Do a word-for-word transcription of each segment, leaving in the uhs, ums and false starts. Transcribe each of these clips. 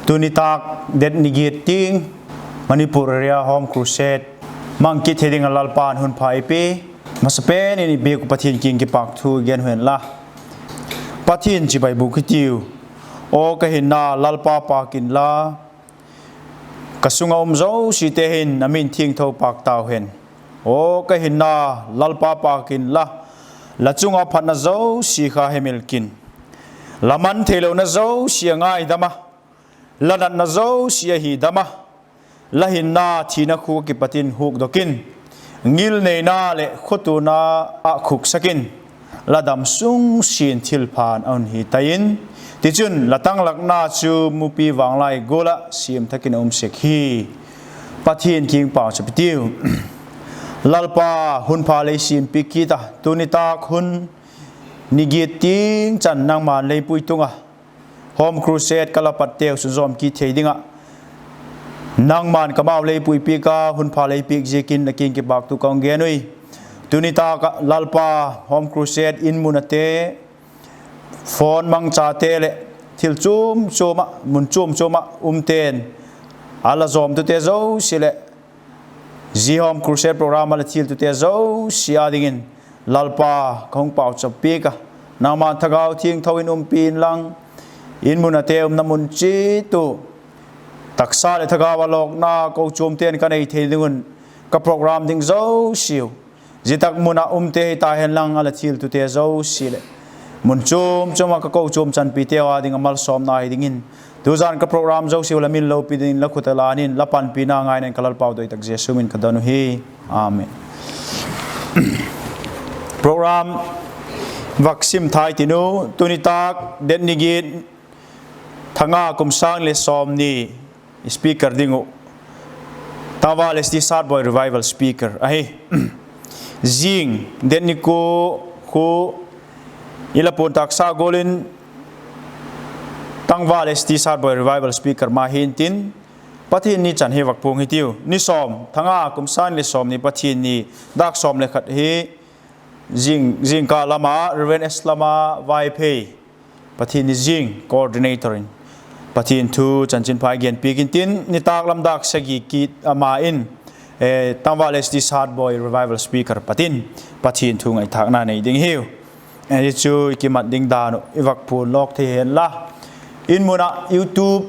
Tuni tâk date ni giat tiang Manipur area Home Crusade mang kit thei ding ah Lalpa'n hun pha ei pia, masapen in i biak uh Pathian kiang kipâk thu gen uh hen la. Pathian chibai bûk hitiu. Aw ka hinna, Lalpa pâk inla, ka sung ah um zosiate hin a min thiangtho pâk tau hen. Aw ka hinna, Lalpa pâk inla, la chung ah phatna zosia kha hemil kin. La man theilona zosia a ngaidam a, la natna zosia a hidam a, la hinna thina khuk ah kipat in hukdok in, ngilneina leh khawtuana ah khuksak in, la damsung sin thilpha'n a hun hi tai in, tichun la tanglakna chu mupi vanglai gual ah siam thak in a um sek hi. Pathian kiang pauchap hitiu. Lalpa, hun pha lei siampiak kit a, tuni tâk hun ni giat tiang chan nangma'n lei pui tung a, Home Crusade ka la patte uh sunzawm kit thei ding ah nangma'n kamau lei puipiak a, hun pha lei piak ziakin la kiang kipâk thu ka hung gen ui. Tuni tâk ah Lalpa, Home Crusade in mun ate, phone mangchate leh thil chuam chuam ah, mun chuam chuam ah umte'n a la zawmtute zosia leh zia Home Crusade program a la thiltute zosia â dingin Lalpa, ka hung pauchap piak a, nangma'n Thagau Thiangtho in umpi inlang, in mun ate umna mun chiat uh taksa leh thagau a lawkna kochuamte'n ka nei thei ding un ka program ding zosiau zia tak mun ah umte hita henlang, a la thiltute zosia leh mun chuam chuam ah ka kochuam chanpite â ding a malsawmna hi dingin, tuzan ka program zosiau la min lopi dingin la khut ah lân in, la panpina ngaina in ka Lalpau doi tak Jesu min in ka don uhi. Amen. Program vak sim thai tin u, tuni tâk date ni giat, tha nga, kum sâng leh sawmni, speaker ding uh Tangval S T Satboi Revival speaker ahi. Zing date ni kua khu i la puan tâksa gual in Tangval S T Satboi Revival speaker ma hi'ntin, Pathian ni chan hi vak puang hitiu. Ni sawm, tha nga, kum sâng leh sawmni, Pathian ni, dâk sawm leh khat hi, zing, zingkal lam ah Reverend S Lama Vaiphei, Pathian ni zing coordinator in Pathian thu chanchinpha i genpiak intin, nitâk lam dâk sagi kit ama in, eh, Tangval S T Satboi Revival speaker pat in Pathian thu ngaithâkna nei ding hiu. Eh, hi chu i kimat ding dan uh i vak puan lawk thei hen la. In mun ah YouTube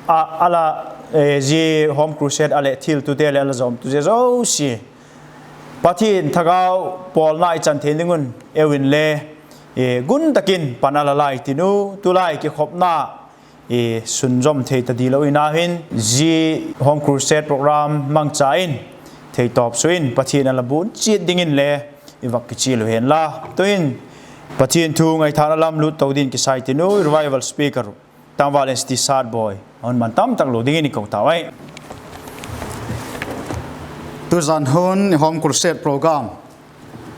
ah a la, eh, zia Home Crusade a leh thiltute leh a la zawmtute zosia Pathian Thagau pawlna i chan thei ding un eu inle, eh, gun tak in pan a la lai tin u, tulai kikhopna, eh, sunzawm thei ta dilo in a hin, zia Home Crusade program mangcha in theitawp sua in Pathian a la buan chiat dingin le i vak kichial u hen la. Tu'hin Pathian thu ngaithâkna lam lut to dingin kisai tin u, Revival speaker Tangval S T Satboi a hun man tam tak lo dingin i ko tau ai. Tuzan hun Home Crusade program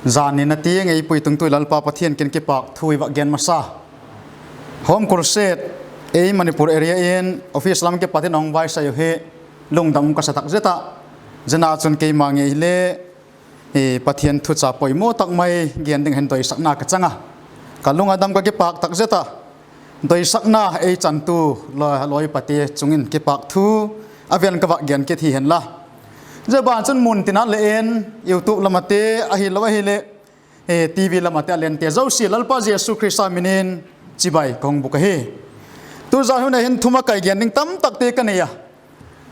zan nina tiang ei puitungtu Lalpa Pathian kin kipâk thu i vak gen masa. Home Crusade ei Manipur area in office lam kipat in a hung vaisai uh hi lungdam um ka sa tak zet ah, zia ah chun keima ngei hile, eh, Pathian thu cha poimaw tak mai gen ding hin doisakna ka chang a. Ka lung a dam, ka kipâk tak zet a. Doisakna ei chantu la, lawipate chung in kipâk thu a vel ka vak gen kit hi hen la. Zia ban chun mun tin ah le en, YouTube lam ate ahilo ahileh, eh, TV lam ate a lente zosia Lalpa Jesu Khrista min in chibai ka hung bûk ahi. Tuzan hun a hin thumakai gen ding tamtakte ka nei a.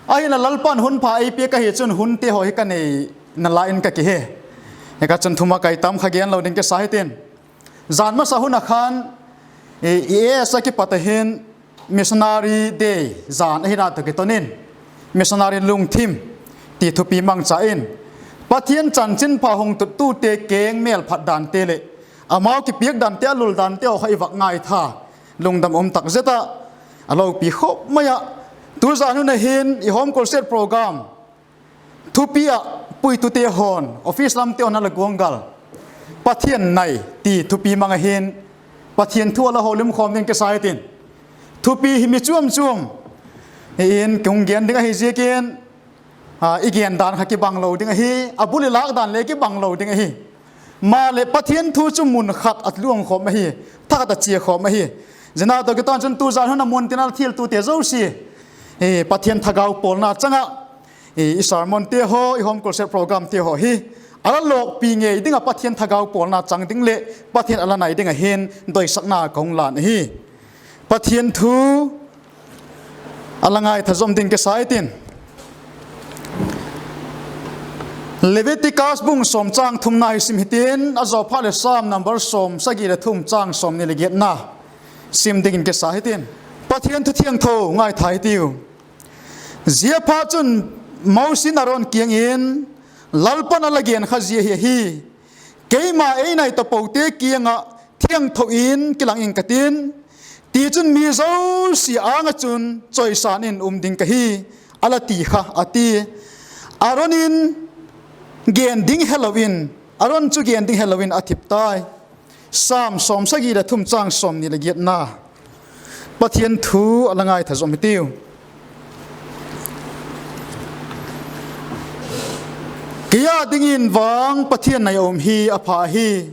Ahinla Lalpa'n hun pha ei piak ahi chun hunte haw hi ka neina lai in ka kihe. Hi kha chun thumakai tam kha gen lo ding kisa hitin. Jan masa hun a khan, i, i es a kipat a hin Missionary Day jan ahina tawh kiton in, missionary lungthim ti thupi mangcha in, Pathian chanchinpha hung tuttute keng mêlphat dante leh amau kipiak dante, a lul dante haw kha i vak ngaitha, lungdam um tak zet ah, a lopi khop mai ah. Tuzan hun a hin i Home Crusade program thupi ah puitute haw'n office lamte haw'n a la guanggal, Pathian nai ti thupi mang a hin, Pathian thu a la holimkhawm ding kisa hitin. Thupi hi mi chuam chuam in ki hung gen ding ahi ziakin, a, i gen dan kha kibang lo ding ahi, a bul i lâk dan le kibang lo ding ahi. Maleh Pathian thu chu mun khat a luangkhawm ahi, thakhat a chiakhawm ahi. Zia ah tawh kiton chun tuzan hun a mun tin ah thiltute zosia Pathian thagau pawlna chang ah, i sermonte haw, i home crusade programte haw hi a la lawkpi ngei ding ah Pathian thagau pawlna chang ding leh Pathian a la nai ding ah hin doisakna ka hung lân ahi. Pathian thu a la ngaitha zom ding kisa i tin. Leviticus bung sawm châng thumna i sim hitin, a zaw phat leh Sam number sawmsagi leh thum châng sawmni leh giatna sim dingin kisa hitin. Pathian thu thiangtho ngaitha hitiu. Ziaphatchun, Mosi in Aron kiang in, Lalpa'n a la gen kha zia hi ahi: Keima ei nai tapote kiang ah thiangtho in kilang ing ka tin, tichun mi zosia âng ah chun chawisâng in um ding ka hi, a la ti kha, a ti. Aron in gen ding helo in, Aron chu gen ding helo in a thip tai. Sam sawmsagi leh thum châng sawmni leh giatna. Pathian thu a la ngaitha zom hitiu. Kei â dingin vang Pathian nai a um hi a pha ahi.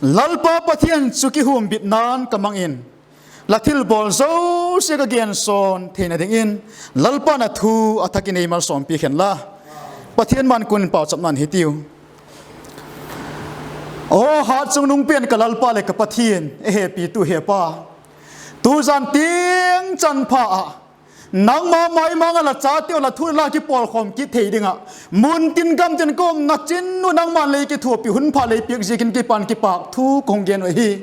Lalpa Pathian chu kihumbitna'n ka mang in, la thilbawl zosia ka gensawn theina dingin, Lalpa'n a thu a thak in ei malsawmpi khen la. Pathian man kun in pauchapna'n hitiu. Aw, hat chungnung pen ka Lalpa leh ka Pathian, ei hepitu Hepa, tuzan tiang chanpha ah nangma mai mang ah la chate uh la thu la kipawlkhawm kit thei ding ah, mun tin gam tin ka umna chin uh nangma'n lei kithuapi, hun pha lei piak ziakin kipan kipâk thu ka hung gen uh ahi.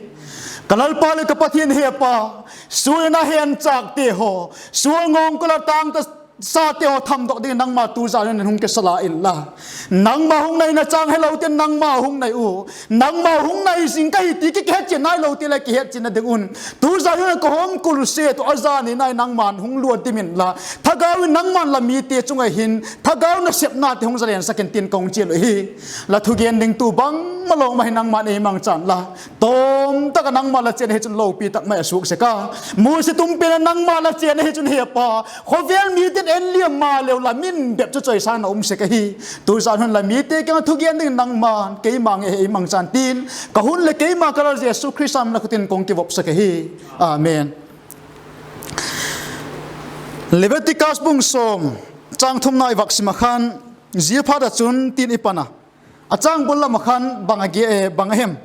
Ka Lalpa leh ka Pathian Hepa, sual in a henchâkte haw, sual ngawngkul ah tâng ta sate haw thamdok dingin nangma tuzan in hung kisa la inla, nangma hung naina châng helote'n nangma hung nai u, nangma hung nai zing ka hi ti ki kihetchian nailote leh kihetchianna ding un, tuzan in ka home crusade uh a zani nai nangma'n hung luat dim inla, thagau in nangma'n la mite chung ah hin thagau nasepnate hung zalensak in tin ka hung chial uh hi. La thugen dingtu bangma lo ma hi nangma'n ei mangchan la, tawm tak ah nangma la chian ahi chun lopi tak mai a suak sek a, musit um pen ah nangma la chian ahi chun Hepa, khawvel mite'n en liam maleu la min bep chu chawisâng in a um sek ahi. Tuzan hun la mite kiang ah thugen dingin nangma'n keima ngei ei mangchan tin, ka hun leh keima ka Lal Jesu Khrista min a khut in ka hung kivopsak ahi. Amen. Leviticus bung sawm, châng thumna i vak sim ah khan, zia phat ah chun tin i pan a, a châng bul lam ah khan bang a hem?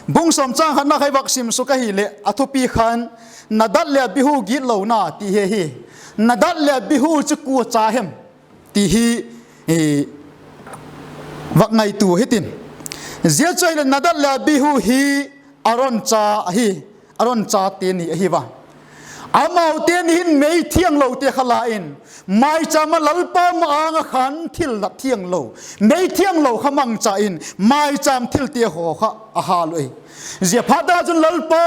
Bung sawm châng khatna kha i vak sim suk ahileh a thupi khan, Nadat leh Abihu gitlona ti hi ahi. Nadat leh Abihu chu kua cha hem ti hi vak ngaitua hitin. Zia chu ahileh Nadat leh Abihu hi Aron cha ahi, Aron chate ni ahi a. Amaute ni hin mei thianglote kha la in, maichâm ah Lalpa ma-âng ah khan thillat thianglo, mei thianglo kha mangcha in maichâm thilte haw kha a hâl uh ahi. Zia phat a chun Lalpa,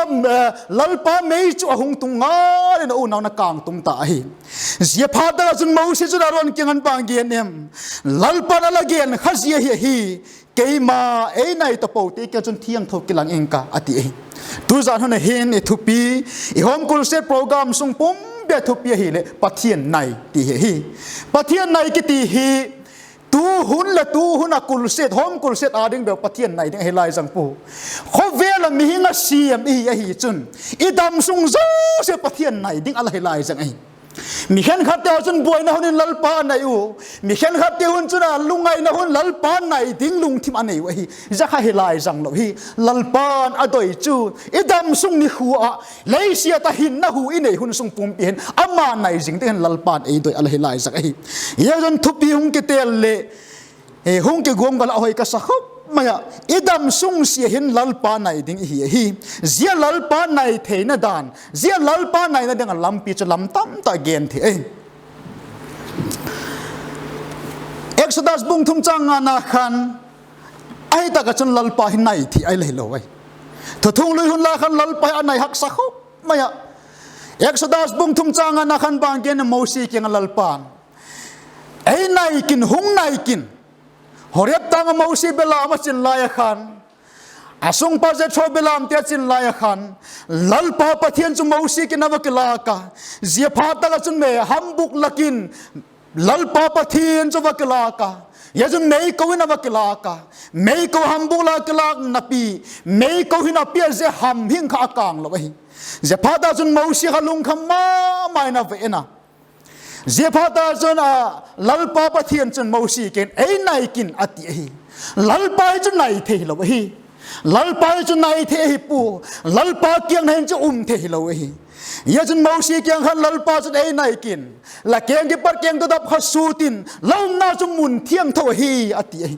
Lalpa mei chu a hung tung ngal in a unauna kângtum ta ahi. Zia phat a chun Mosi chun Aron kiang in bang gen em? Lalpa'n a la gen kha zia hi ahi: Keima ei nai tapote kiang chun thiangtho kilang ing ka, a ti ahi. Tuzan hun a hin i thupi, i home crusade program sung pumpi a thupi ahileh Pathian nai ti hi ahi. Pathian nai kiti hi tu hun leh tu hun a crusade, home crusade â ding beu Pathian nai ding ahi lai zang pua. Khawvel ah mihing a siam i hi ahi chun, i dam sung zosia Pathian nai ding a la hi lai zang ahi. Mi khenkhatte chun buaina hun in Lalpa nai u, mi khenkhatte hun chun a lungngaina hun Lalpa nai ding lungthim a nei u ahi. Zia kha hi lai zang lo hi. Lalpa'n a doi chu i dam sung nikhua ah, leisiat ah hinna hu i nei hun sung pumpi hin ama nai zing ding hin Lalpa'n ei doi a la hi lai zang ahi. Zia chun thupi hung kitel leh hung kiguam gal a hoi ka sa khop mai ah, i dam sung sia hin Lalpa nai ding i hi ahi. Zia Lalpa nai theina dan, zia Lalpa naina ding ah lampi chu lam tam tak gen thei ahi. Exodus bung thum châng ngana khan, ahi tak ah chun Lalpa hi nai thei ahi lo ahi. Thuthung lui hun lai khan Lalpa hi a nai haksa khop mai ah. Exodus bung thum châng ngana khan bang gen a, Mosi kiang ah Lalpa'n, ei nai kin, hung nai kin. Horeb tâng ah Mosi belam a chin lai ah khan, a sungpa Jethro belamte a chin lai ah khan, Lalpa Pathian chu Mosi kiang in a va kilâk a, zia phat tak ah chun mei hambuk lak in Lalpa Pathian chu va kilâk a, zia chun meiko in a va kilâk a, meiko hambuk lak a kilâk napi, meiko hin a pia zia ham hing kha a kâng lo ahi. Zia phat a chun Mosi kha lungkham ma ma in a va en a. Ziaphatchun a, Lalpa Pathian chun Mosi kiang in, "Ei nai kin," a ti ahi. Lalpa hi chu nai thei hilo ahi. Lalpa hi chu nai thei ahi pua. Lalpa kiang hin chu um thei hilo ahi. Zia chun Mosi kiang khan Lalpa chun, "Ei nai kin, la keng kipat keng tawh dap kha sut in, la umna chu mun thiangtho ahi," a ti ahi.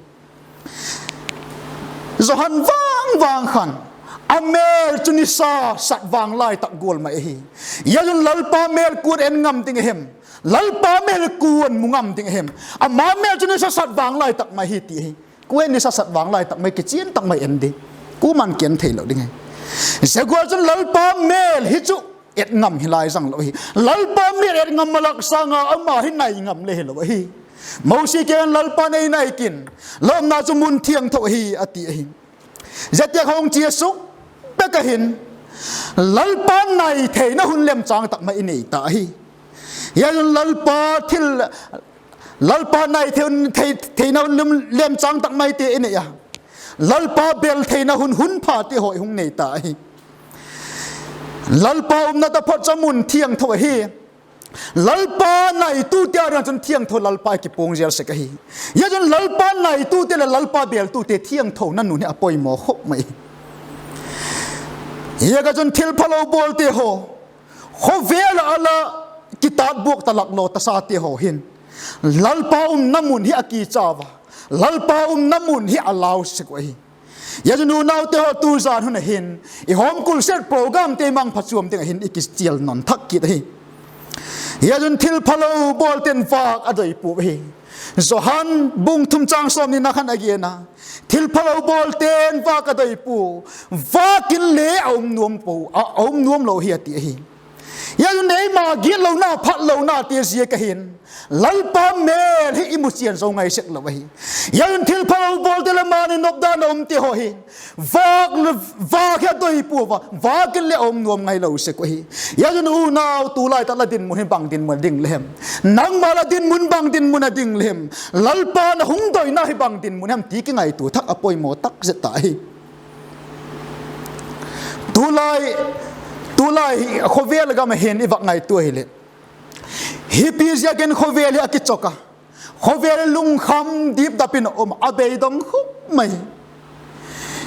Johan vang vang khan a mêl chu nisa sat vang lai tak gual mai ahi. Zia chun Lalpa mêl kua'n en ngam ding a hem? Lalpa mêl kua'n mu ngam ding a hem? Ama mêl chu nisa sat vang lai tak mai hi ti ahi. Kua'n nisa sat vang lai tak mai, kichian tak mai en di. Kuama'n kian theilo ding ahi. Zia gual chun Lalpa mêl hi chu et ngam hi lai zang lo ahi. Lalpa mêl et ngam malak sâng a ama hi nai ngam le hilo ahi. Mosi kiang in Lalpa'n, "Ei nai kin, la umna chu mun thiangtho ahi," a ti ahi. Zia tiang hung chia suk pek a hin, Lalpa nai theina hun lemchâng tak mai i nei ta ahi. Zia chun Lalpa thil, Lalpa nai thei, thei, theina hun lem, lemchâng tak maite i nei a, Lalpa bel theina hun, hun phate haw i hung nei ta ahi. Lalpa umna taphot chu mun thiangtho ahi. Lalpa naitute â ding ah chun thiangtho Lalpa i kipuang zel sek ahi. Zia chun Lalpa naitute leh Lalpa beltute thiangthona nun hi a poimaw khop mai. Ziak ah chun thilphalo bawlte haw, khawvel ah a la kitâtbuak ta lak law tasate haw hin Lalpa umna mun hi a kichau a, Lalpa umna mun hi a lau sek uh ahi. Zia chun unaute haw, tu zan hun a hin i home crusade programte mangpha chuam ding ah hin i kichial nawn thak kit ahi. Zia chun thilphalo bawlte'n vâk a doi pua ahi. Johan bung thum châng sawmnina khan a gen a, thilphalo bawlte'n vâk a doi pua, vâk inle a um nuam pua, a, a um nuam lo hi a ti ahi. Zia chun eima gitlona, phatlonate ziak a hin Lalpa mêl hi i mu chian zo ngai sek lo ahi. Zia chun thilphalo bawlte leh mani nopdan a umte haw hin vâk, vâk hi a doi pua a, vâk inle a um nuam ngai lo sek uh ahi. Zia chun unau, tulai tak la dinmun hi bang dinmun a ding le hem? Nangma la dinmun bang dinmun a ding le hem? Lalpa'n a hung doina hi bang dinmun hem ti kingaitua thak a poimaw tak zet ta ahi. Tulai, tulai khawvel gam a hin i vak ngaitua hileh, hipi ziakin khawvel hi a kichok a, khawvel lungkham dipdap in a um a, a beidong khop mai.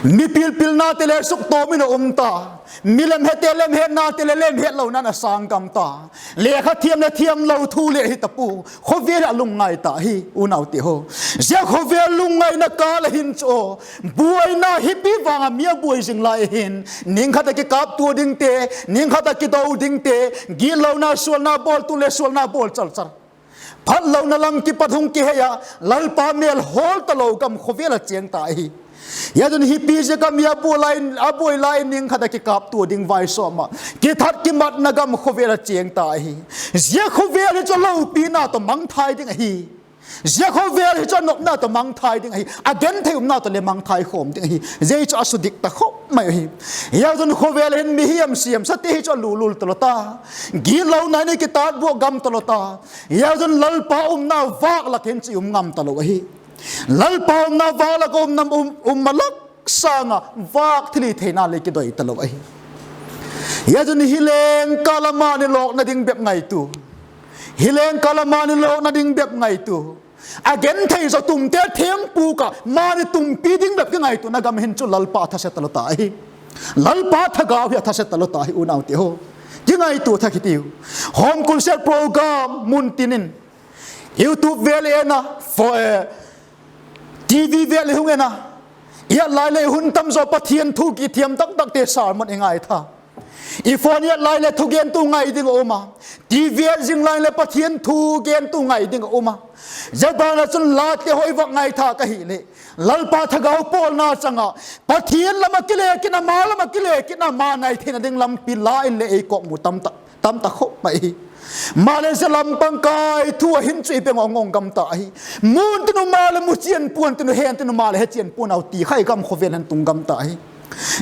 Mi pilpilnate le suktawm in a um ta, mi lemhete lemhetnate le lemhetlona'n a sâng gam ta, lekha thiam le thiamlo thu le hi ta pua, khawvel a lungngai ta hi unaute haw. Zia khawvel lungngaina kâl a hin chu aw, buaina hipi vang ah mi a buai zing lai a hin, ningkhat ah kikâptua dingte, ningkhat ah kido dingte, gitlona sualna bawltu le sualna bawl chalchal, phatlona lam kipat hung kihei a, Lalpa mêl hawl talo gam khawvel a chêng ta ahi. Zia chun hipi ziak a mi a buai lai, a buai lai in ningkhat ah kikâptua ding vaisawm ah, kithat kimatna gam khawvel a chêng ta ahi. Zia khawvel hi chu a lopina tawh mangthai ding ahi. Zia khawvel hi chu a nopna tawh mangthai ding ahi, a genthei umna tawh le mangthai khawm ding ahi. Zia chu a sudik ta khop mai ahi. Zia chun khawvel hin mihiam siamsate hi chu a lulul talo ta, gitlona in i kitâtbuak gam talo ta. Zia chun Lalpa umna vâk lak hin chu i um ngam talo ahi. Lalpa umna vâk lak a um, um, um malak sâng a vâk thilhitheina le kidoi talo ahi. Zia chun hi leng kâl a mani lawkna ding bep ngaitua, hi leng kâl a mani lawkna ding bep ngaitua, a genthei zaw tumte thêmpuk ah mani tumpi ding bep kingaituana gam hin chu Lalpa a thase talo ta ahi. Lalpa thagau hi a thase talo ta hi unaute haw. Kingaitua thak hitiu. Home crusade program mun tin in YouTube vêl en a, TV vêl i hung en a, i et lai le hun tam zaw Pathian thu kithiam tak takte sermon i ngaitha. I phone i et lai le thugentu ngai ding a um a, TV et zing lai leh Pathian thugentu ngai ding a um a. Zia ban ah chun late haw i vak ngaitha ka hileh, Lalpa thagau pawlna chang ah, Pathian lam ah kile kit, ama lam ah kile kit, ama nai theina ding lampi la inle ei kawkmu tam tak, tam tak khop mai hi. Maleh zia lam pang kai thu ah hin chu i beng ngawng ngawng gam ta ahi. Mun tin u maleh mu chian pua'n, tin u hen tin u maleh he chian pua'n au ti kha i gam khawvel hen tung gam ta ahi.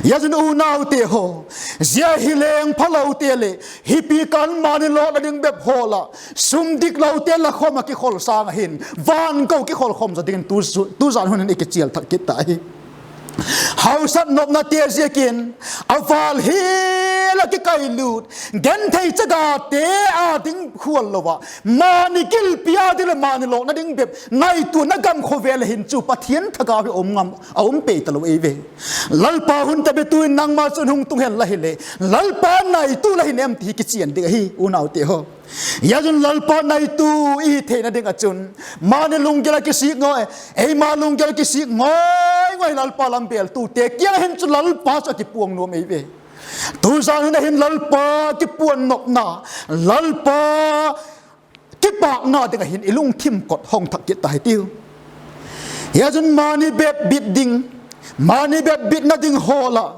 Zia chun unaute haw, zia hi leng phalote leh hipi kâl mani lawkna ding bep hawl ah, sum diklote la khawm ah kikhol sâng ah hin van go kikhol khawm zaw dingin tu, tu zan hun hin i kichial thak kit ta ahi. Hausat nopnate ziakin a vâl hial ah kikailût, genthei chagate â ding khual lo ah, mani gilpi â ding leh mani lawkna ding bep ngaituana gam khawvel ah hin chu Pathian thagau hi um ngam a um pei talo ei ve. Lalpa hun tawh betu in nangma chun hung tung hen la hileh, Lalpa naitu la hi nem ti hi kichian ding ahi unaute haw. Zia chun Lalpa naitu i hi theina ding ah chun, mani lunggil ah kisik ngai, eima lunggil ah kisik ngai ngai Lalpa lam bêltute kiang ah hin chu Lalpa chu a kipuang nuam ei ve. Tuzan hun ah hin Lalpa kipuan nopna, Lalpa kipâkna ding ah hin i lungthim kot hong thak kit ta hitiu. Zia chun mani bep bit ding, mani bep bitna ding hawl ah,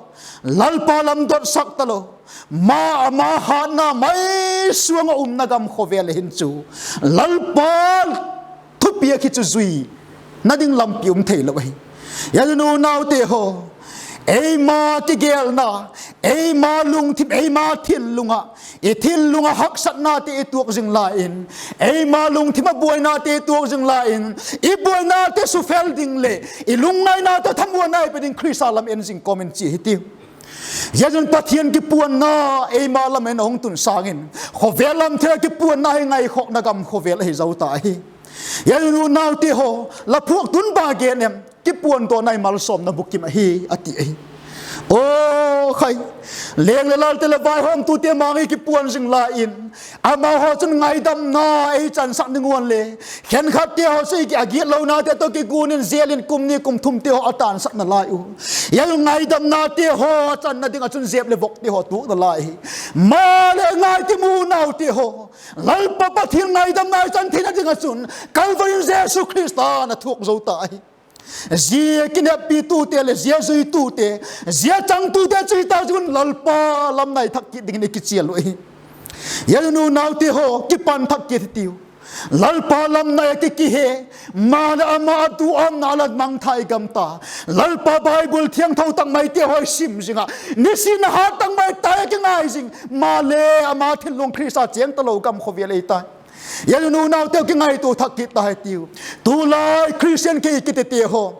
Lalpa lam dotsak talo, ma, ama hatna mai suang ah umna gam khawvel ah hin chu Lalpa thupiak hi chu zuina ding lampi um theilo ahi. Zia chun unaute haw, eima kigêlna, eima lungthim, eima thinlung ah, i thinlung ah haksatnate i tuak zing lai in, eima lungthim ah buainate i tuak zing lai in, i buainate sufel ding leh i lungngainate thamuanna i pe ding Khrista lam en zing kawm in chia hitiu. Zia chun Pathian kipuanna eima lam in a hung tun sâng in, khawvel lam thil ah kipuanna hi ngaikhawkna gam khawvel ahi zo ta ahi. Zia chun unaute haw, la phuak tun ba gen em? Kipuandawna i malsawmna bukim ahi, a ti ahi. Aw khai, leng leh lalte leh vaihawmtute mang i kipuan zing lai in, amahaw chun ngaidamna ei chansak ding uan le, khenkhatte haw chu a gitlonate tawh kiguan in jail in kum ni kum thumte haw a tansakna lai u. Zia ngaidamnate haw a channa ding ah chun zep leh vokte haw tuakna lai hi. Maleh ngai ti mu unaute haw, Lalpa Pathian ngaidamna i chan theina ding ah chun Calvary in Jesu Khrista'n a thuak zo ta ahi. Zia kineppitute leh zia zuitute, zia changtute chu hi ta ziak un Lalpa lam nai thak kit dingin i kichial u ahi. Zia chun unaute haw, kipan thak kit hitiu. Lalpa lam nai a ki, kihe, maleh ama a duamna la mangthai gam ta. Lalpa Bible thiangtho tak maite haw i sim zing ah, nisin a hat tak mai tai a kingai zing, maleh ama thinlung Khrista chêng talo gam khawvel ei tai. Zia chun unaute haw, kingaitua thak kit ta hitiu. Tulai Christian kei kitite haw,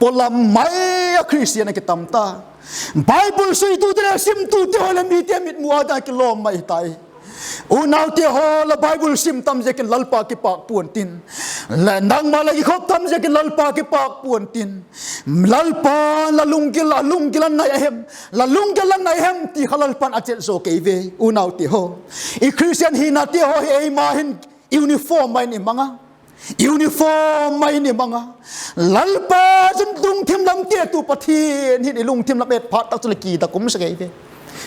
pawlam mai a Christian a kitam ta. Bible suitute leh simtute haw leh mite mitmu â ding a kilawm mai tai. Unaute haw, la Bible sim tam ziakin Lalpa kipâk pua'n tin, nangma la kikhop tam ziakin Lalpa kipâk pua'n tin, Lalpa'n la lunggil, a lunggil a nai a hem, la lunggil a nai hem ti kha Lalpa'n a chet zaw kei ve unaute haw. I Christian hinate haw hi eima hin uniform mai in i mang a, uniform mai in i mang a. Lalpa chun lungthim lam tiattu Pathian hin i lungthim lam et phat tak chun leh kidak um sa kei ve.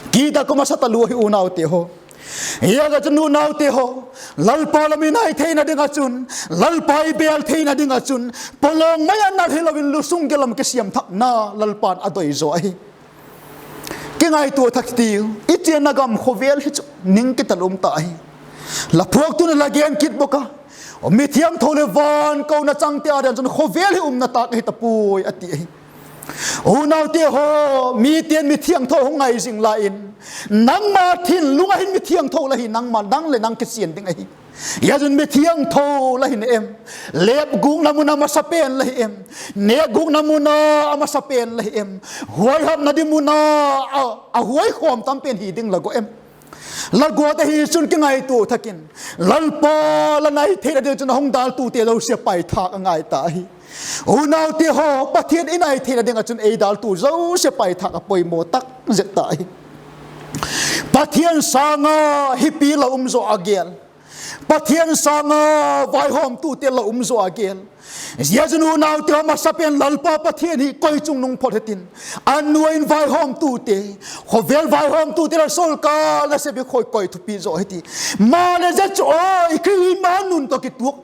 Kidak um a sa talua hi unaute haw. Zia ka chun unaute haw, Lalpa lam i nai theina ding ah chun, Lalpa i bêl theina ding ah chun, pawlawng mai a nal hilo in lusung gel lam kisiam thakna Lalpa'n a doi zaw ahi. Kingaitua thak tiu, i chianna gam khawvel hi chu ning kital um ta ahi. La phuaktu'n la gen kit bawk a, mithiangtho leh van kona changte â ding chun khawvel hi umna tâk ahi ta puai, a ti ahi. Unaute haw, mite'n mithiangtho hung ngai zing lai in, nangma thinlung ah hin mithiangtho la hi, nangma, nang leh nang kichian ding ahi. Zia chun mithiangtho la hi na em? Lêp gûkna mun a masapen la hi em? Nêk gûkna mun a masapen la hi em? Huaihapna ding mun a, a huai khawm tam pen hi ding la gua em? La guat ahi chun kingaitua thak in, Lalpa la nai theina ding chun a hung dâltute zosia paithâk a ngai ta ahi. Unaute haw, Pathian i nai theina ding ah chun ei dâltu zosia paithâk a poimaw tak zet ta ahi. Pathian sâng a hipi la um zaw a gêl, Pathian sâng a vaihawmtute la um zaw a gêl. Zia chun unaute haw, masapen Lalpa Pathian hi koi chungnung phot hitin, a nuai in vaihawmtute, khawvel vaihawmtute leh sawlkâl nasep hi koi thupi zaw hiti. Maleh zia chu aw, i Khrista nun tawh kituak,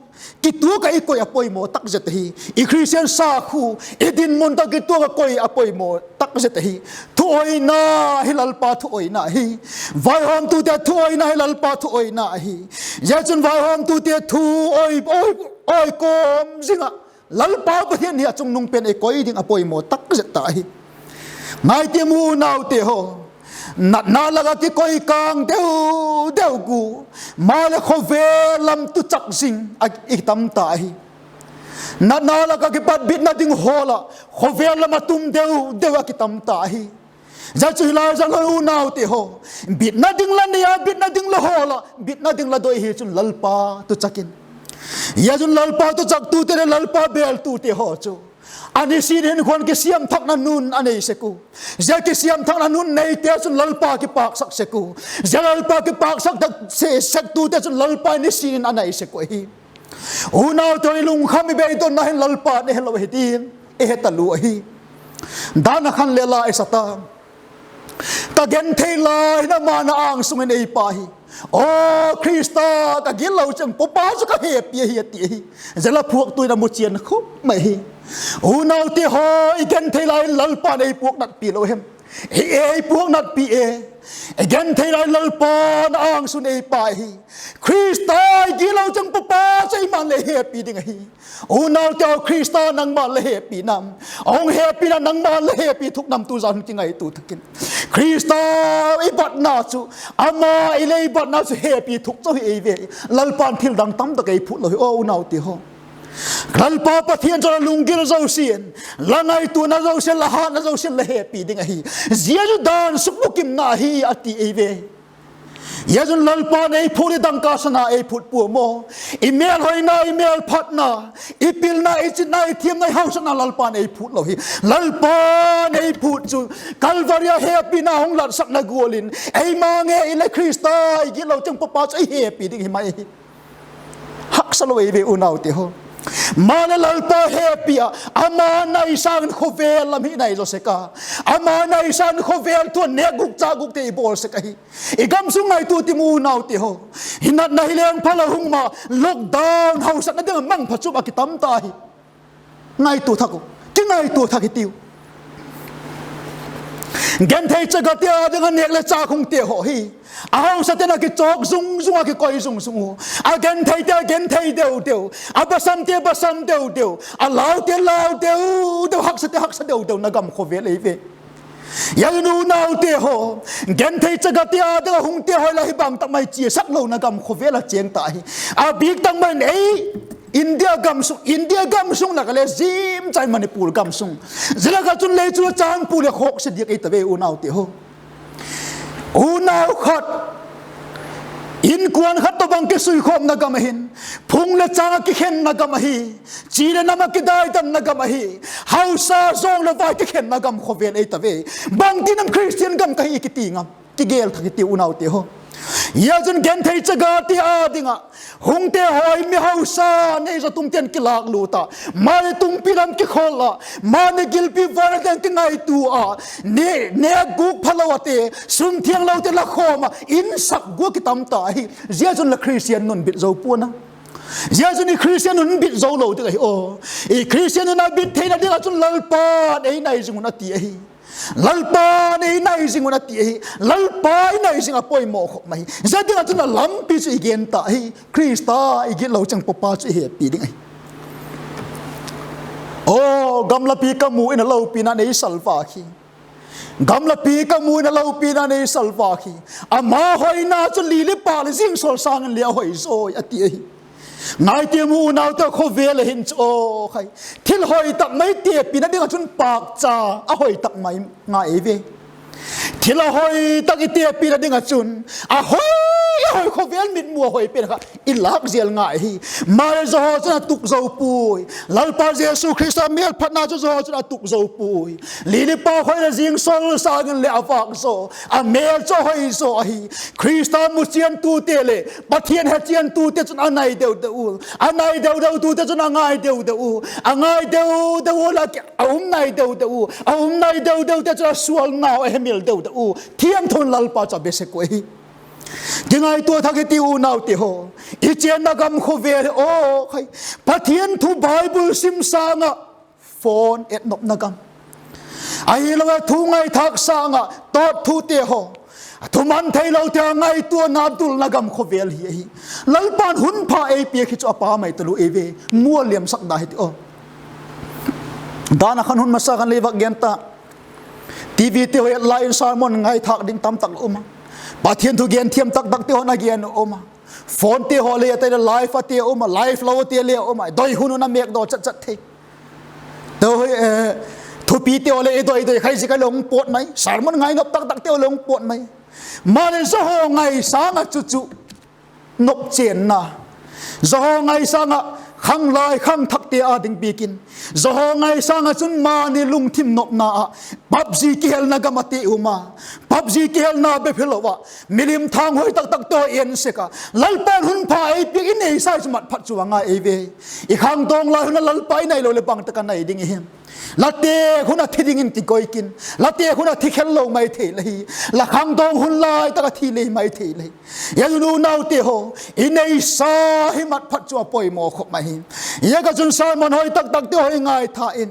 kituak ah i koi a poimaw tak zet ahi. I Christian sakhua, i dinmun tawh kituak a koi a poimaw tak zet ahi. Thuoina hi Lalpa thuoina ahi. Vaihawmtute thuoina hi Lalpa thuoina ahi. Zia chun vaihawmtute thu awi, awi, awi kawm zing ah, Lalpa Pathian hi a chungnung pen ei koi ding a poimaw tak zet ta ahi. Ngai ti mu unaute haw, natna lak ah kikoi kâng deu deu gu, maleh khawvel lam tuchak zing a i tam ta ahi. Natna lak ah kipat bitna ding hawl ah khawvel lam a tum deu deu a kitam ta hi. Zia chu hilai zan hoi unaute haw, bitna ding la nei a, bitna ding la hawl ah, bitna ding la doi hi chun Lalpa tu chak in. Zia chun Lalpa tu chaktute leh Lalpa bêltute haw chu a nisin hinkhua kisiam thakna nun a nei sek u. Zia kisiam thakna nun neite chun Lalpa kipâksak sek u. Zia Lalpa kipâksak tak se- sektute chun Lalpa nisin in a nai sek u ahi. Unaute haw, i lungkham i beidonna hin Lalpa'n ei helo ahi tin i he talua ahi. Dan a khan le la i sa ta. Ka genthei lai hin ama na âng sung in ei pa hi. Aw Khrista, ka gitlo cheng pawpa chu ka hepi ahi, a ti ahi. Zia la phuaktu in a mu chian khum mai hi. Unaute haw, i genthei lai in Lalpa'n ei puak natpi lo hem? Hi e, ei puak natpi e. I genthei lai Lalpa'n a âng sung in ei pa hi. Khrista, i gitlo cheng pawpa chu eima'n le hepi ding ahi. Unaute haw, Khrista nangma'n la hepi nam? A hung hepina nangma'n la hepi thuk nam? Tu zan hun kingaitua thak in. Khrista i batna chu, ama i lei batna chu hepi thuk chu hi ei ve. Lalpa'n thil dang tamtak ei phut lo hi aw unaute haw. Lalpa Pathian chu la lunggil zosia'n, la ngaituana zosia'n, la hatna zosia'n la hepi ding ahi. Zia chu dan sukbukimna hi a ti ei ve. Zia chun Lalpa'n ei phut hi dangka sana ei phut pua maw? I mêlhoina, i mêlphatna, i pilna, i chitna, i thiamna, i hausakna Lalpa'n ei phut lo hi. Lalpa'n ei phut chu Calvary a hepina hung latsakna gual in eima nge i le Khrista, i gitlo cheng pawpa chu ei hepi ding hi mai hi. Haksa lo ei ve unaute haw. Maleh Lalpa hepi ah, ama nai sâng in khawvel lam hi nai zaw sek a, ama nai sâng in khawvel thu a nêk gûk châk gûkte i bawl sek ahi. I gam sung ngaitua tim unaute haw. Hinatna hi leng phalo hung ma, lockdown hausakna ding a mangpha chuam a kitam ta hi. Ngaitua thak u, kingaitua thak hi tiu. Genthei chagate â ding a nêk leh châk hungte haw hi, a hausate'n a kichawk zung zung a, kikoi zung zung u. A gentheite a genthei deu deu, a basamte basam deu deu, a laute lau deu deu, haksate haksa deu deu na gam khawvel ei ve. Zia chun unaute haw, genthei chagate â ding a hungte haw la hi bang tak mai chiasak lo na gam khawvel a chêng ta hi. A bîk tak mai in ei India gam sung, India gam sung lak ah le zimchai Manipur gam sung, zia lak ah chun lei chu a chang pu leh khawkse diak ei ta ve unaute haw. Unau khat inkuan khat tawhbang kisuikhawmna gam ahin, phung leh châng a kikhenna gam ahi, chi leh nam a kidaidanna gam ahi, hausa zawng leh vai kikhenna gam khawvel ei ta ve. Bangtin am Khristian gam ka hi kiti ngam? Kigel thak hi tiu unaute haw. Zia chun genthei chagate â ding ah hungte haw hi mi hausa, nei zaw tumte'n kilâk lût ah, mani tungpi lam kikhol ah, mani gilpi vai lam kingaitua a, nêk gûk phalo ate, sum thianglote la khawm ah, insak gua kitam ta hi. Zia chun la Khristian nun bit zo pua'n a. Zia chun i Khristian nun bit zo lo ding ahi aw. I Khristian nun a bit theina ding ah chun Lalpa'n ei nai zing un a ti ahi. Lalpa'n ei nai zing un a ti ahi. Lalpa i nai zing a poimaw khop mai hi. Zia ding ah chun a lampi chu i gen ta hi. Khrista, i gitlo cheng pawpa chu i hepi ding ahi. Aw, gamlapi ka mu in a lopina nei salvâk hi. Gamlapi ka mu in a lopina nei salvâk hi. Ama hoina chu li leh pâk leh zingsol sâng in le a hoi zawi a ti ahi. Ngai ti mu unaute, khawvel a hin chu aw khai, thil hoi tak mai tepina ding ah chun pâkcha a hoi tak mai ngai ei ve. Thil a hoi tak i tepina ding ah chun a hoi, a hoi khawvel mitmu a hoi pen kha i lâk zel ngai hi. Male zaw chun a tuk zo puai. Lalpa Jesu Khrista mêlphatna chu zaw chun a tuk zo puai. Li leh pâk hoi leh zingsol sâng in le a vâk zaw, a mêl chu a hoi zaw ahi. Khrista muchiantute leh Pathian hechiantute chun a nai deu deu u, a nai deu deutute chun a ngai deu deu u, a ngai deu deu u leh a um nai deu deu u, a um nai deu deute chun a sual nau a hemil deu deu u. Thiangtho in Lalpa chu a be sek u ahi. Kingaitua thak hi tiu unaute haw. I chênna gam khawvel hi aw khai, Pathian thu Bible sim sâng ah phone et nopna gam, ahilo a thu ngaithâk sâng ah tawt thute haw, a thuman theilote a ngaituana dulna gam khawvel hi ahi. Lalpa'n hun pha ei piak hi chu a pa mai talu ei ve. Mual liamsak da hi ti aw. Dan a khan hun masa khan le vak gen ta. TV te haw et lai in sermon ngaithâk ding tamtak um a, Pathian thu gen thiam tak takte haw na gen um a. Phonete haw le a tai le live ate um a, live lote le um a, doi hun hun a mêkdaw chat chat thei. Tui, thupite haw le i doi doi khai ziak a le hung pawt mai, sermon ngainop tak takte haw le hung pawt mai. Maleh zahaw ngaisâng ah chu chu nopchênna, zahaw ngaisâng ah khanglai khangthakte â ding bik in, zahaw ngaisâng ah chun mani lungthim nopna ah PUBG kihelna gam a ti um a, PUBG kihelna bep hilo ah, milim thanghuai tak takte haw en sek a, Lalpa'n hun pha ei piak i neisa chu mat phat chu a ngai ei ve. I khangdawng lai hun a Lalpa i nai lo leh bang tak a nai ding i hem? La têk hun a thi dingin kikoi kin, la têk hun a thi khel lo mai thei la hi, la khangdawng hun lai tak a thi le mai thei la hi. Zia chun unaute haw, i neisa hi mat phat chu a poimaw khop mai hi. Ziak a chun sermon hoi tak takte haw i ngaitha in,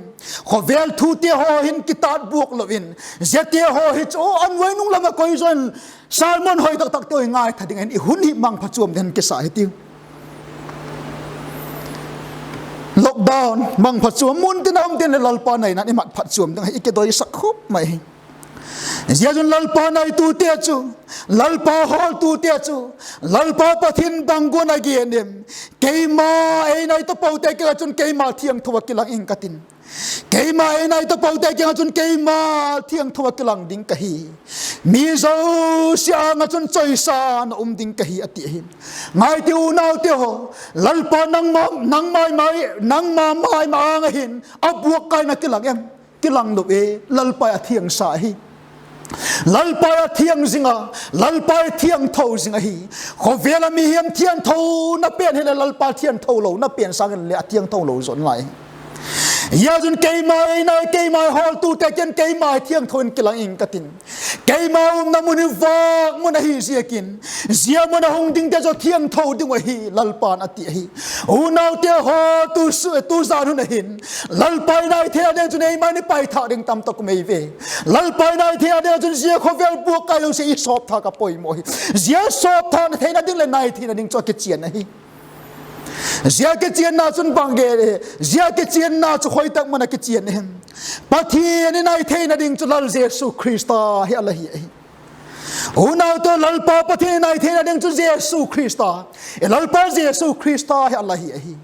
khawvel thute haw hin kitât buak lo in, ziate haw hi chu a nuai nung lam a koi zaw in, sermon hoi tak takte haw i ngaitha ding in i hun hi mangphachuam ding kisa hitiu. Lockdown mangphachuam mun tin a um tin leh Lalpa naina'n i mat phatchuam ding hi i kidoisak khop mai hi. Zia chun Lalpa naitute chu, Lalpa hawltute chu, Lalpa Pathian bang gual a gen em? Keima ei nai tapote kiang ah chun keima thiangtho ah kilang ing ka tin, keima ei nai tapote kiang ah chun keima thiangtho ah kilang ding ka hi. Mi zosia âng ah chun chawisan a um ding ka hi, a ti ahi. Ngai ti unaute haw, Lalpa nangma, nangma mai, nangma mai ma âng ah hin a buak kaina kilang em? Kilang lo e. Lalpa a thiangsa hi. Lalpa a thiang zing a, Lalpa a thiangtho zing ahi. Khawvel a mihing thiangthona pen hileh Lalpa thiangtho lona pen sâng in leh a thiangtho lo zaw nalai hi. Zia chun keima ei nai, keima hawltute kiang keima thiangtho in kilang ing ka tin, keima umna mun hi vâk mun ahi ziakin, zia mun a hung dingte chu thiangtho ding uh ahi, Lalpa'n a ti ahi. Unaute haw, tu su-, tuzan hun a hin Lalpa i nai theina ding chun eima ni paithâk ding tamtak um ei ve. Lalpa i nai theina ding chun zia khawvel buak kai zosia i sawpthâk a poimaw hi. Zia sawpthâkna theina ding leh nai theina ding chu a kichian ahi. Zia kichianna chun bang gen e? Zia kichianna chu khoi tak mun a kichian em? Pathian i nai theina ding chu Lal Jesu Khrista hi a la hi ahi. Unaute, Lalpa Pathian i nai theina ding chu Jesu Khrista, i Lalpa Jesu Khrista hi a la hi ahi.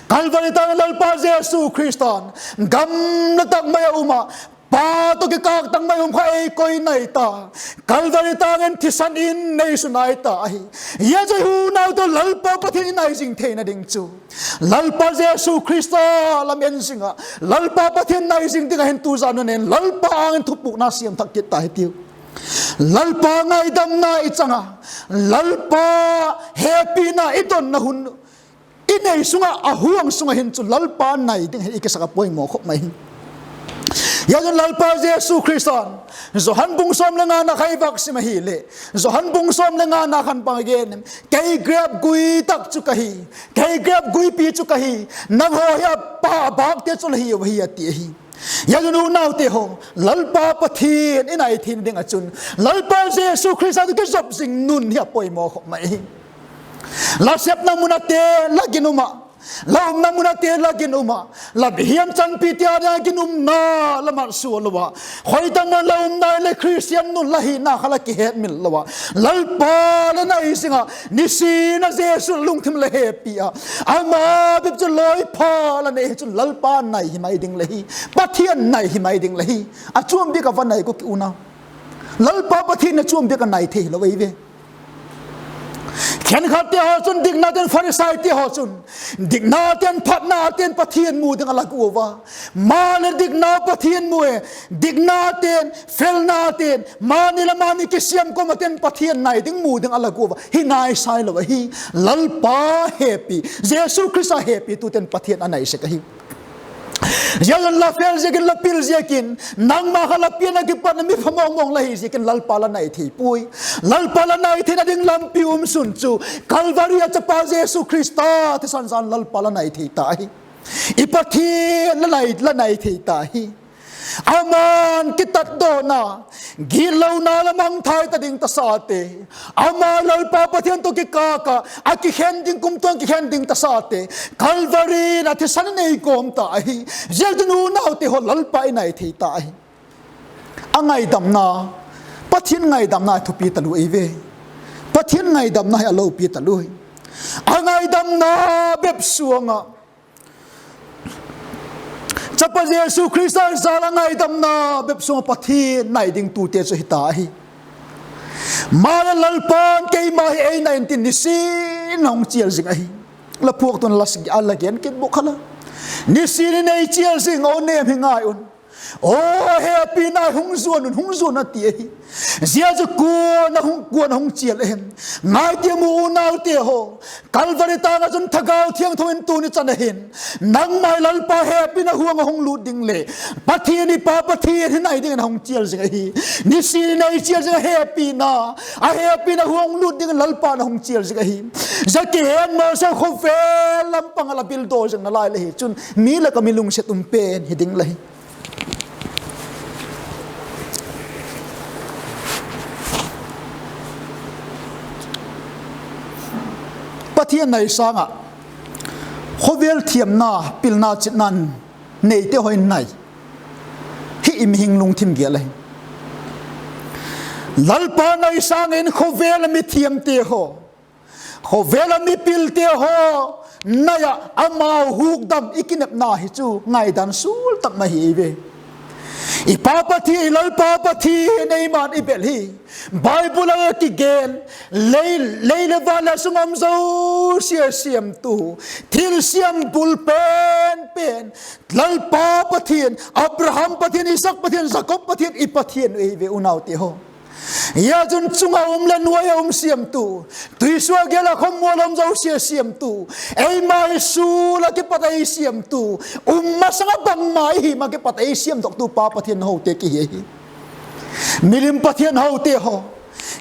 Calvary tâng Lalpa Jesu Khrista'n gamla tak mai a um ah, Pa tawh kikâl tak mai um kha ei koi nai ta, Calvary tâng in thisan in neisun nai ta ahi. Zia chu unaute, Lalpa Pathian i nai zing theina ding chu Lalpa Jesu Khrista lam en zing ah, Lalpa Pathian nai zing ding ah hin tuzan hun in Lalpa âng in thupukna siam thak kit ta hitiu. Lalpa ngaidamna i chang a, Lalpa hepina i donna hun i nei sung ah, a huang sung ah hin chu Lalpa nai ding hi i kisak a poimaw khop mai hi. Zia chun Lalpa Jesu Khrista'n Johan bung sawm le ngana kha i vak sim ahileh, Johan bung sawm le ngana khan bang a gen em? Kei grep gui tak chu ka hi, kei grep guipi chu ka hi, nanghaw hi a pa, a bâkte chu la hiu ahi, a ti ahi. Zia chun unaute haw, Lalpa Pathian i nai theina ding ah chun Lalpa Jesu Khrista tawh kizop zing nun hi a poimaw khop mai hi. La sepna mun ah te la ginum ah, la umna mun ah te la ginum ah, la mihing chanpite â ding ah ginumna la mat sua lo ah, khoi tak mun la umna leh Khristian nun la hina kha la kihetmil lo ah, Lalpa la nai zing ah, nisin a Jesu lungthim la hepi ah, ama bep chu lawipha la nei hi chun Lalpa nai hi mai ding la hi, Pathian nai hi mai ding la hi. A chuam bik a va nai kha ki unau, Lalpa Pathian a chuam bik a nai thei lo ei ve. Khenkhatte haw chun, diknate'n, Pharisaite haw chun, diknate'n, phatnate'n Pathian mu ding a la guat ua, maleh dikna Pathian mu e, diknate'n, felnate'n, mani leh mani kisiam kawm ate'n Pathian nai ding, mu ding a la guat ua, hi nai sai lo ahi. Lalpa hepi, Jesu Khrista hepitute'n Pathian a nai sek ahi. Zia chun la fel ziakin, la pil ziakin, nangma kha la pian a kipat mi pha mawngmawng la hi ziakin Lalpa la nai thei puai. Lalpa la nai theina ding lampi um sun chu Calvary ah chapa Jesu Khrista thisan zan Lalpa la nai thei ta hi. I Pathian la nai, la nai thei ta hi. Ama'n kitatdawna, gitlona la mangthai ta ding tasate, ama Lalpa Pathian tawh kikâl ah a kikhen ding, kumtuang kikhen ding tasate, Calvary in a thisan in ei kawm ta ahi. Ziaziakchun unaute haw, Lalpa i nai thei ta ahi. A ngaidamna, Pathian ngaidamna thupi talu ei ve. Pathian ngaidamna hi a lopi talua hi. A ngaidamna bep suang ah, Chapa Jesu Khrista jal a ngaidamna bep suang ah Pathian nai ding tute chu hita ahi. Maleh Lalpa'n keima hi ei nai intin nisin a hung chial zing ahi. La phuaktu'n la, a la gen kit bawk kha la. Nisin in ei chial zing, aw nêm hi ngai un. Aw, hepina hung zuan un, hung zuan a ti ahi. Zia chu kua'n a hung, kua'n a hung chial em? Ngai tia mu unaute haw. Calvary tâng ah chun Thagau Thiangtho in tuni chan a hin nangmai Lalpa hepina huang a hung lût ding leh Pathian i Pa Pathian hi nai dingin a hung chial zing ahi. Nisin in ei chial zing a hepina, a hepina huang lût dingin Lalpa'n a hung chial zing ahi. Zia kihen masa khawvel lam pang ah la bil daw zing nalai le hi chun mi lak ah mi lungsiat um pen hi ding la hi. Pathian nai sâng ah khawvel thiamna, pilna, chitna neite haw in nai hi i mihing lungthim gel ahi. Lalpa nai sâng in khawvel a mi thiamte haw, khawvel a mi pilte haw nai ah amau hukdam i kinepna hi chu ngaidan sual tak mai hi ei ve. I Pa Pathian, i Lalpa Pathian eima'n i bel hi Bible ah kigen, lei, lei leh van leh a sung um zosia siamtu, thilsiam bul pen pen, Lalpa Pathian, Abraham Pathian, Isak Pathian, Jakob Pathian, i Pathian ei ve unaute haw. Zia chun chung ah um leh nuai ah um siamtu, tuisuak gel ah khawmual um zosia siamtu, eima hi sul ah kipat ei siamtu, um masang ah bangma i hi ma kipat ei siamdoktu Pa Pathian hote kihi ahi. Milim pathian hote haw,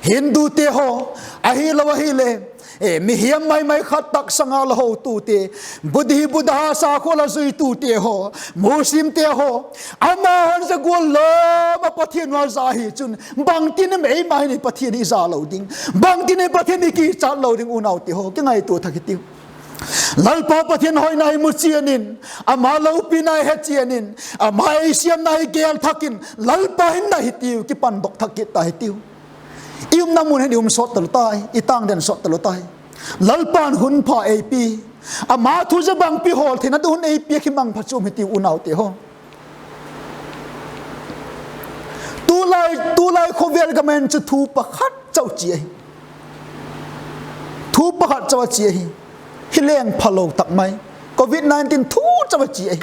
Hindute haw, ahilo ahile, e, mihiam mai mai khat tak sanga la hotute, Buddhi, Buddha sakhua la zuitute haw, Muslimte haw, amahon zia gual lam ah Pathian ua za hi chun, bangtin em eima hin i Pathian hi za lo ding, bangtin em Pathian hi kichat lo ding unaute haw, kingaitua thak hitiu. Lalpa Pathian hoina i mu chian in, ama lopina i he chian in, ama ei siamna i gel thak in, Lalpa hin nai hitiu, kipandok thak kit ta hitiu. I umna mun hin i um sawt talu tai, i tângden sawt talu tai. Lalpa'n hun pha ei pi, ama thu zia bangpi hawl theina ding hun ei piak hi mangpha chuam hitiu unaute haw. Tulai, tulai khawvel gam ah hin chu thu pakhat chau chi ahi. Thu pakhat chau a chi ahi. Hi leng phalo tak mai. Covid nineteen thu chau a chi ahi.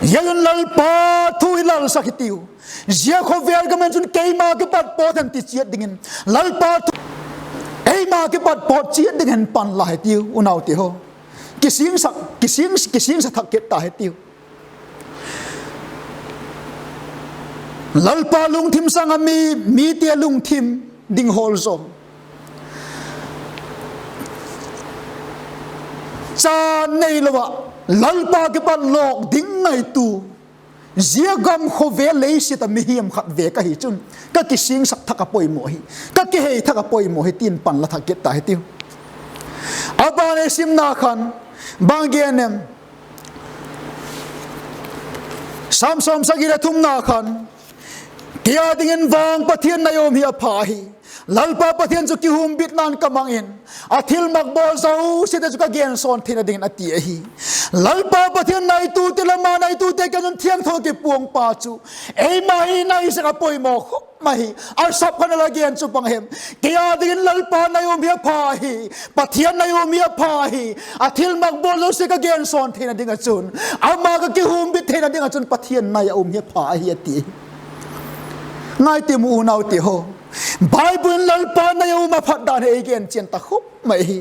Zia chun Lalpa thu i lalsak hitiu. Zia khawvel gam ah hin chun keima kipat pawt hen ti chiat dingin, Lalpa thu eima kipat pawt chiat ding hen pan la hitiu unaute haw. Kisingsa, kising, kisingsa thak kit ta hitiu. Lalpa lungthim sâng ah mi, mite lungthim ding hawl zaw, cha neilo ah Lalpa kipat lawk ding ngaitu, zia gam khawvel leiset ah mihiam khat vek ahi chun, ka kisingsak thak a poimaw hi, ka kihei thak a poimaw hi tin pan la thak kit ta hitiu. A ban i simna khan bang gen em? Sâm sawmsagi leh thumna khan, kei â dingin vang Pathian nai a um hi a pha hi. Lalpa Pathian chu kihumbitna'n ka mang in, a thilmak bawl zosiate chu ka gensawn theina dingin a ti ahi. Lalpa Pathian naitute leh ama naitute kiang chun thiangtho kipuangpa chu eima hi nai sek a poimaw khop mai hi. A sap khan a la gen chu bang hem? Kei â dingin Lalpa nai a um hi a pha hi. Pathian nai a um hi a pha hi. A thilmak bawl zosia ka gensawn theina ding ah chun, ama ka kihumbit theina ding ah chun Pathian nai a um hi a pha ahi a ti. Ngai ti mu unaute haw. Bible in Lalpa nai a um a phat dan hi ei gen chian ta khop mai hi.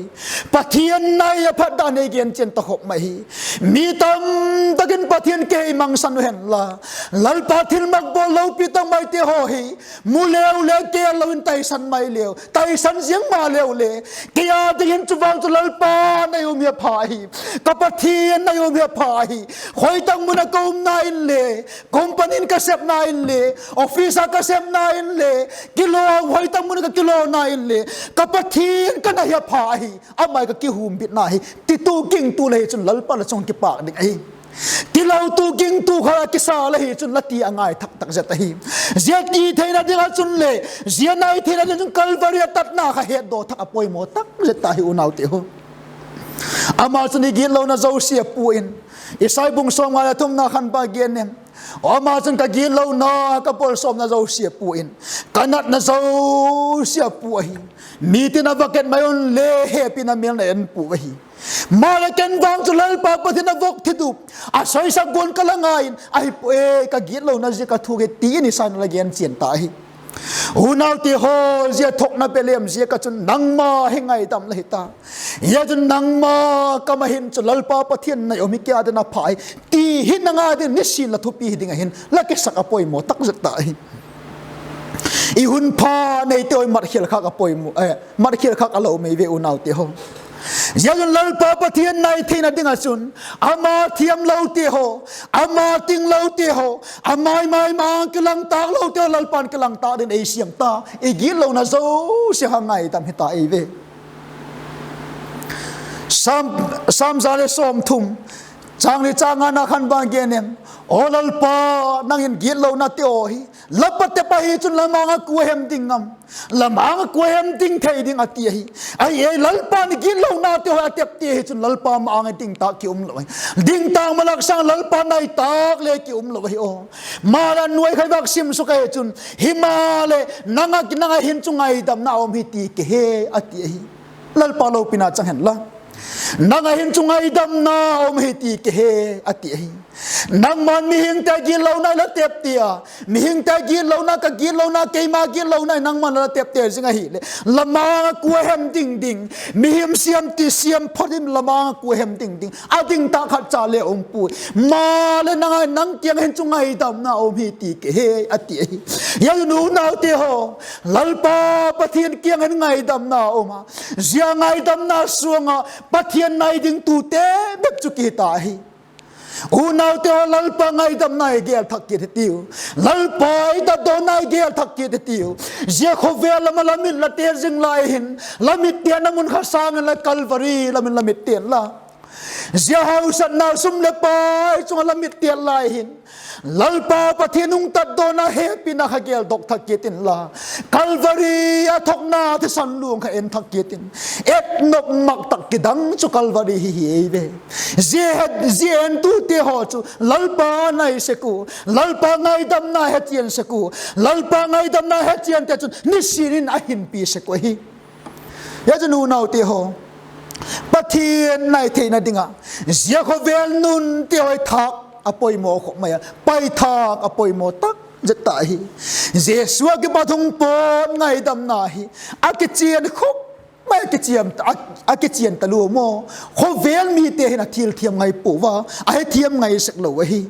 Pathian nai a phat dan hi ei gen chian ta khop mai hi. Mi tamtak in Pathian kihei mangsan u hen la, Lalpa thilmak bawl lopi tak maite haw hi mu leu le gel lo in taisan mai leu, taisan ziang ma leu le, kei â dingin chu vang chu Lalpa nai a um hi a pha hi. Ka Pathian nai a um hi a pha hi. Khoi tak mun ah ka umna inle, company in ka sepna inle, office ah ka sepna inle, kilo, khoi tak mun ah ka kilona inle, ka Pathian ka nai hi a pha hi. Ama ka kihumbitna hi, titu gingtu le hi chun Lalpa la chung kipâk ding ahi. Tilotu gingtu kha a kisa la hi chun la ti a ngai thak tak zet ahi. Zia ti theina ding ah chun le, zia nai theina ding chun Calvary a tatna kha hetdaw thak a poimaw tak zet ta hi unaute haw. Ama chun i gitlona zosia pua in, Isai bung sawmnga leh thumna khan bang a gen em? Ama chun ka gitlona, ka pawlsawmna zosia pua in, ka natna zosia pua ahi. Mite'n a va et mai un le hepina mêlna en pua ahi. Maleh ken vang chu Lalpa Pathian a vok thitup, a sawisak guan ka la ngai in, ahi pua e, ka gitlona ziak a thuak hi ti in Isai'n a la gen chian ta ahi. Unaute haw, zia thuakna bêl em ziak ah chun nangma hi ngaidam la hi ta. Zia chun nangma kam ah hin chu Lalpa Pathian nai um hi kei â ding a pha hi ti hi nang â ding nisin la thupi hi ding ah hin la kisak a poimaw tak zet ta ahi. I hun pha neite haw, matkhial khâk a poimaw, matkhial khâk a lo mai ve unaute haw. Zia chun Lalpa Pathian nai theina ding ah chun, ama thiamlote haw, ama tinglote haw, a mai mai ma-âng kilangtâklote haw Lalpa'n kilangtâk dingin ei siam ta. I gitlona zosia kha ngaidam hi ta ei ve. Sâm, Sâm za leh sawmthum, châng li châng ngana khan bang gen em? Aw Lalpa, nang in gitlonate haw hi la patep ahi chun la ma-âng ah kua hem ding ngam, la ma-âng ah kua hem ding thei ding a ti ahi. Ahi e, Lalpa'n i gitlonate haw a tepte hi chun Lalpa ma-âng ah ding tâk ki um lo ahi. Ding tâk malak sâng Lalpa nai tâk le ki um lo ahi aw. Maleh nuai kha i vak sim suk ahi chun, himaleh nang ah, nang ah hin chu ngaidamna a um hi ti ka he, a ti ahi. Lalpa lopina chang hen la. Nang ah hin chu ngaidamna a um hi ti ka he, a ti ahi. Nangma'n mihingte gitlona la tepte a, mihingte gitlona, ka gitlona, keima gitlona nangma'n la tepte zing ahileh, la ma-âng ah kua hem ding ding, mihing siam ti siam phot in la ma-âng ah kua hem ding ding a ding tâk khat cha le um puai. Maleh nang ah, nang kiang hin chu ngaidamna a um hi ti ka he, a ti ahi. Zia chun unaute haw, Lalpa Pathian kiang hin ngaidamna a um a, zia ngaidamna suang ah Pathian nai dingtute bep chu ki hi ta ahi. Unaute haw, Lalpa ngaidamna i gel thak kit hitiu. Lalpa i tatdawna i gel thak kit hitiu. Zia khawvel lam ah la mit la tet zing lai hin, la mit tetna mun kha sâng inla, Calvary lam in la mit tet inla, zia hausakna sum leh pai chung ah la mit tet lai hin, Lalpa Pathian hung tatdawna hepina kha geldok thak kit inla, Calvary a thuakna thisan luang kha en thak kit in. Et nop mak tak kidang chu Calvary hi hi ei ve. Zia, zia entute haw chu Lalpa nai sek ua, Lalpa ngaidamna hechian sek ua, Lalpa ngaidamna hechiante chun nisin in a hinpi sek uh ahi. Zia chun unaute haw, Pathian nai theina ding ah, zia khawvel nunte haw hi thâk a poimaw khop mai a, paithâk a poimaw tak zet ta ahi. Jesu a kipat hung pawt ngaidamna hi a kichian khop mai, a kichian talua maw. Khawvel mite hin a thil thiam ngai pua a, a hethiam ngai sek lo ahi.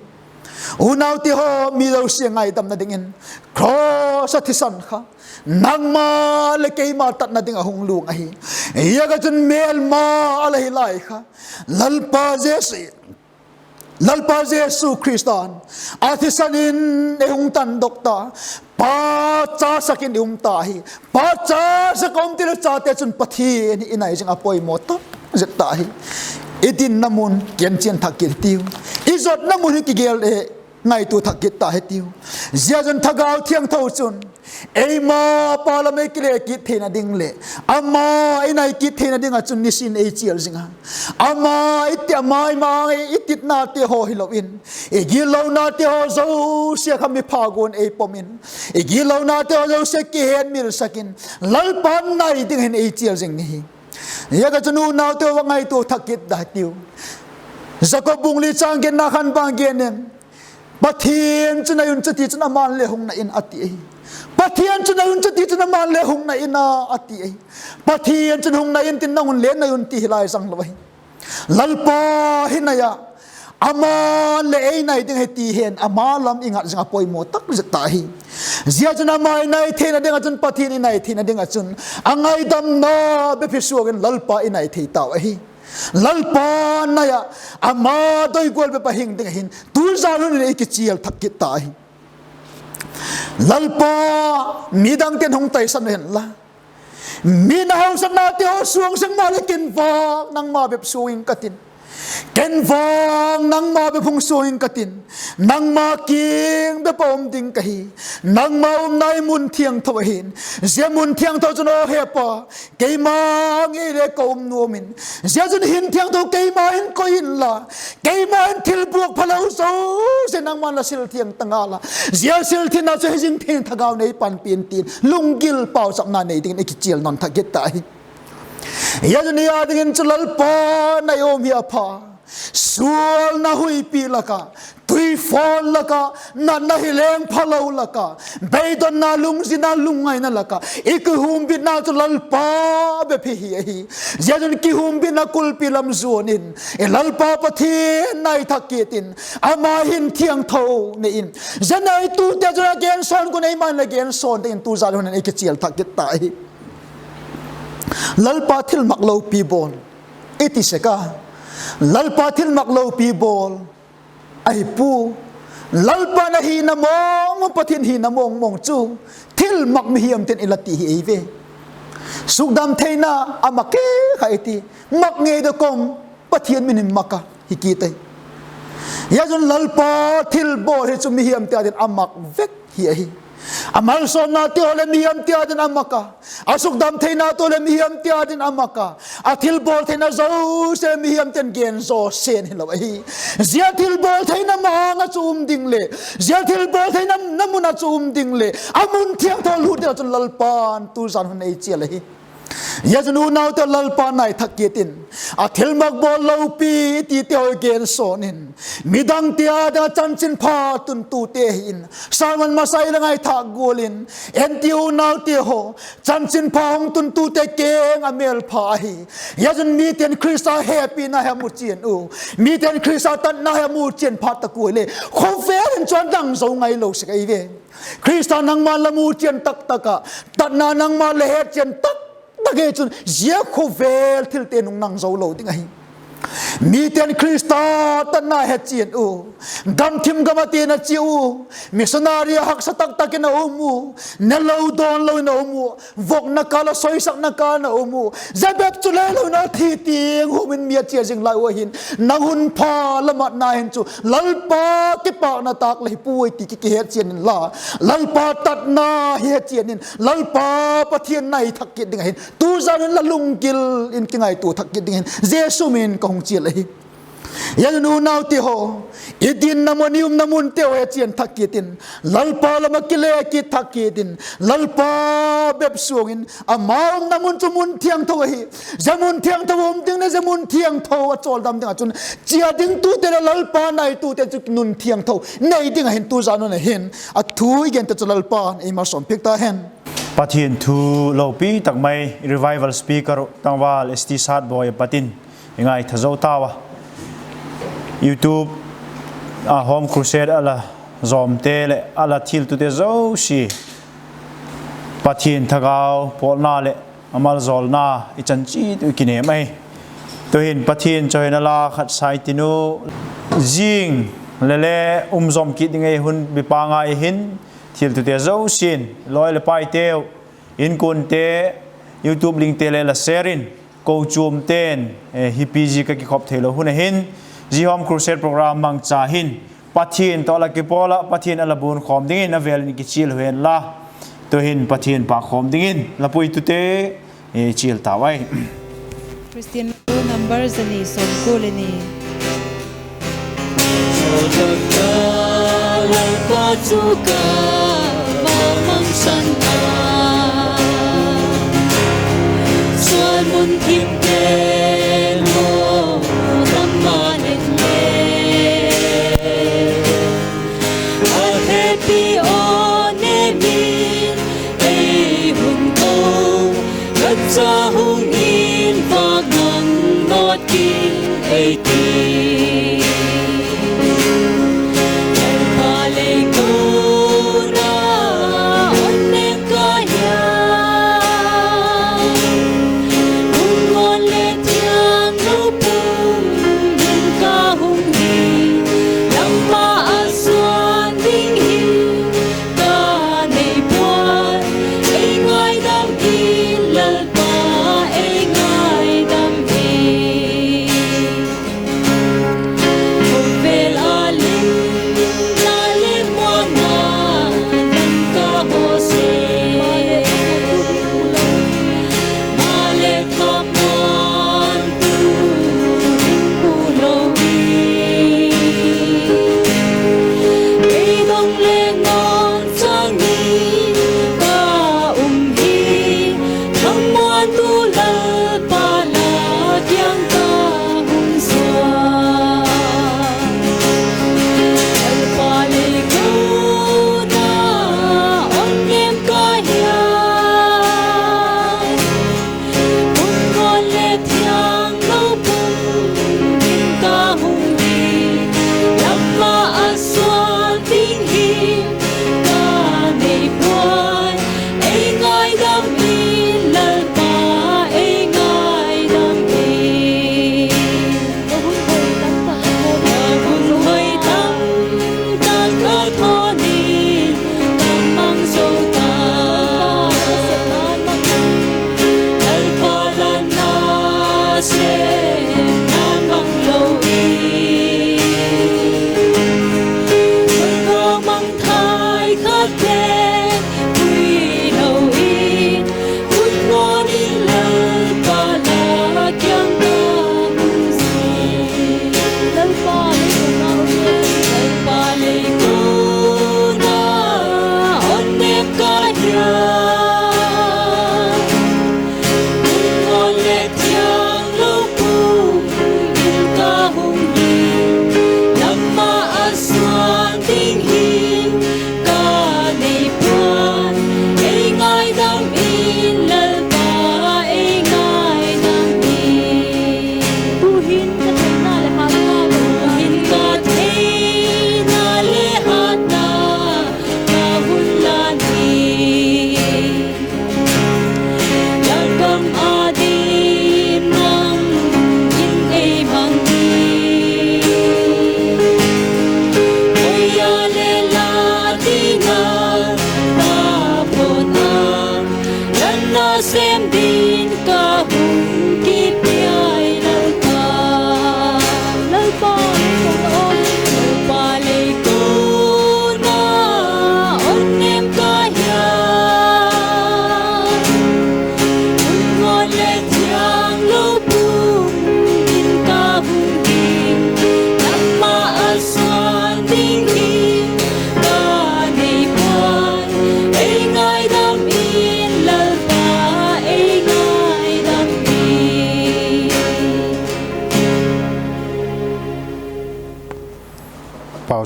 Unaute haw, mi zosia ngaidamna dingin cross a thisan kha nangma leh keima tatna ding ah hung luang ahi. Ziak ah chun mêlma a la hi lai kha, Lalpa Jesu, Lalpa Jesu Khrista'n a thisan in ei hung tandok ta. Pa cha sak in i um ta hi. Pa cha sak a um ti leh chate chun Pathian hi i nai zing a poimaw tak zet ta hi. I dinna mun kienchian thak kit hitiu. I zotna mun hi kigel e, ngaitua thak kit ta hitiu. Zia chun Thagau Thiangtho chun eima Pa lam ei kile kit theina ding leh ama i nai kit theina ding ah chun nisin ei chial zing a. Ama i ti, ama i ma-âng i titnate haw hilo in, i gitlonate haw zosia kha mi pha guan ei pom in, i gitlonate haw zosia kihetmilsak in, Lalpa nai ding hin ei chial zing ni hi. Ziak ah chun unaute haw, va ngaitua thak kit ta hitiu. Jakob bung li châng giatna khan bang gen em? Pathian chu nai un, chuti chun ama'n le hung nai in, a ti ahi. Pathian chu nai un, chuti chun ama'n le hung nai in a, a ti ahi. Pathian chun hung nai in tin, nang un le nai un ti hi lai zang lo ahi. Lalpa hi nai a, ama'n le ei nai ding hi ti hen ama lam i ngat zing a poimaw tak zet ta hi. Zia chun ama i nai theina ding ah chun, Pathian i nai theina ding ah chun, a ngaidamna bep hi suak in Lalpa i nai thei tau ahi. Lalpa nai a, ama doi gual bep a hing ding ahi'n, tu zan hun in i kichial thak kit ta hi. Lalpa, midangte'n hung taisan u hen la, mi'n a hausaknate haw suang sek maleh ken vang nangma bep suang ing ka tin, Ken vang nangma bep hung suang ing ka tin, nangma kiang bep a um ding ka hi. Nangma umna hi mun thiangtho ahi'n, zia mun thiangtho chun aw Hepa, keima ngei le ka um nuam in, zia chun hin thiangtho keima hin koi inla, keima hin thil buak phalo zosia nangma'n la sil thiang ta ngal a, zia sil thiangna chu hizing thei in thagau nei panpi in tin lunggil pauchapna nei dingin i kichial nawn thak kit ta hi. Zia chun i â dingin chu Lalpa nai um hi a pha. Sualna huipi lak ah, tuifawn lak ah, natna hileng phalo lak ah, beidonna, lungzinna, lungngaina lak ah i kihumbitna chu Lalpa bep hi hi ahi. Zia chun kihumbitna kulpi lam zuan in, i Lalpa Pathian nai thak kit in, ama hin thiangtho nei in, zia neitute chun a gensawn gual in eima'n le gensawn dingin tu zan hun in i kichial thak kit ta hi. Lalpa thilmak lopi bawl i ti sek a, Lalpa thilmak lopi bawl ahi pua. Lalpa'n a hina mawng mawng, Pathian hina mawng mawng chu thilmak mihiamte'n i la ti hi ei ve. Sukdam theina a mak e kha i ti, mak ngei de kawm, Pathian min in mak a hi kit ai. Zia chun Lalpa thilbawl hi chu mihiamte â dingin a mak vek hi ahi. A malsawmnate haw leh mihiamte â dingin a mak a, a sukdam theinate haw leh mihiamte â dingin a mak a, a thilbawl theina zosia mihiamte'n gen zaw sen hilo ahi. Zia thilbawl theina ma-âng ah chu um ding leh, zia thilbawl theina na mun ah chu um ding leh, a mun thiangtho lût ding ah chun Lalpa'n tu zan hun ei chial ahi. Zia chun unaute, Lalpa nai thak kit in, a thilmak bawl lopi tite haw gensawn in, midangte â ding ah chanchinpha tuntute hi in, sermon masa i la ngaithâk gual in, en ti unaute haw, chanchinpha hung tuntute keng a mêlpha ahi. Zia chun mite'n Khrista hepina hi a mu chian u, mite'n Khrista tatna hi a mu chian phat tak ua leh, khawvel in chu a nang zo ngailo sek ahi ve. Khrista nangma la mu chian tak tak ah, tatna nangma la het chian tak tak ei chun zia khawvel thilte nung nang zo lo ding ahi. Mite'n Khrista tatna he chian u, gamthim gam ah tiang a chia u, missionary a haksa tak tak in a um u, ne lo dawn lo in a um u, vokna kâl ah soisakna kâl in a um u, zia bep chu le lo in a thi tiang hum in mi a chia zing lai ua hin, nang hun pha la matna hin chu Lalpa kipâkna tâk la hi puai ti ki, kihet chian inla, Lalpa tatna hi he chian in, Lalpa Pathian nai thak kit ding ahi'n tu zan in la lunggil in kingaitua thak kit dingin Jesu min in ka hung chial ahi. Zia chun unaute haw, i dinna mun, i umna munte haw he chian thak kit in, Lalpa lam ah kile kit thak kit in, Lalpa bep suang in, ama umna mun chu mun thiangtho ahi. Zia mun thiangtho um ding leh zia mun thiangtho a chawldam ding ah chun chia dingtute leh Lalpa naitute chu nun thiangtho nei ding ahi'n tu zan un ahi'n a thu i gente chu Lalpa'n ei malsawmpiak ta hen. Pathian thu lopi tak mai, Revival Speaker uh Tangval S T Satboi a pat in i ngaitha zo tau a. YouTube a Home Crusade a la zawmte leh a la thiltute zosia Pathian thagau pawlna leh a maljawlna i chan chiat uh i kinêm ahi. Tu'hin Pathian chawihoina la khat sa i tin u, zing le le um zawm kit ding ei hun bipa ngai hin, thiltute zosia'n, lawi leh paiteu, inkuante, YouTube linkte leh la share in, kochuamte'n, eh, hipi zia ka kikhop theilo hun a hin, zia Home Crusade program mangcha hin, Pathian tawh la kipawl ah, Pathian a la buan khawm dingin a vêl in kichial u hen la. Tu'hin Pathian pâk khawm dingin la puitute, eh, chial tau ai. Christian number zani sawmkua le ni. Lalpa chu ka va mangsan a, sual mun thimte lo lam ma leng le, a hepi aw ne min ei hun ko, ka cha hung in vak nang nawt kin ei ti. Lalpa lei ko na on ne ka hia, hung ngawn le thiang lo pum in ka hung hi, lam ma a suan ding hi ka nei puai, ei ngaidam in Lalpa, ei ngaidam in.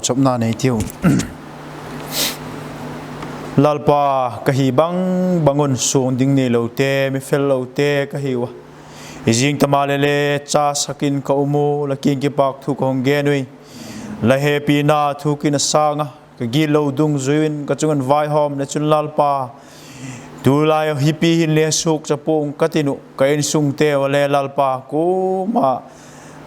Chawpna nei tiu. Lalpa, ka hi bang bang un suang ding neilote, mi fellote ka hiu a. I zing ta maleh le, cha sak in ka um u, la kiang kipakthu ka hung gen ui. La hepina thuk in a sâng a, ka gitlo dungzui in ka chung in vaihawm leh chun Lalpa, tulai hipi hinle suakcha pua'ng ka tin uh, ka insungteu le Lalpa kuama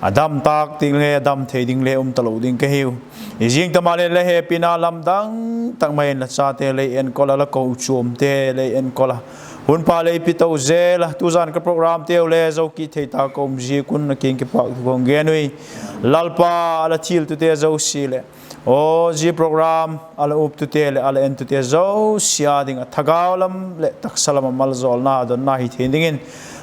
a dam tâk ding le a dam thei ding le um talo ding ka hiu. I zing ta maleh la hepina lamdang tak mai in la chate lei enkol a, la kochuamte lei enkol a, hun pha lei pi to zel a, tuzan ka programteu le zo kit thei ta ka um ziak un la kiang kipakthu ka hung gen ui. Lalpa, a la thiltute zosia leh, aw, zia program a la uptute leh a la entute zosia â ding ah thagau lam leh taksa lam ah maljawlna donna hi thei dingin,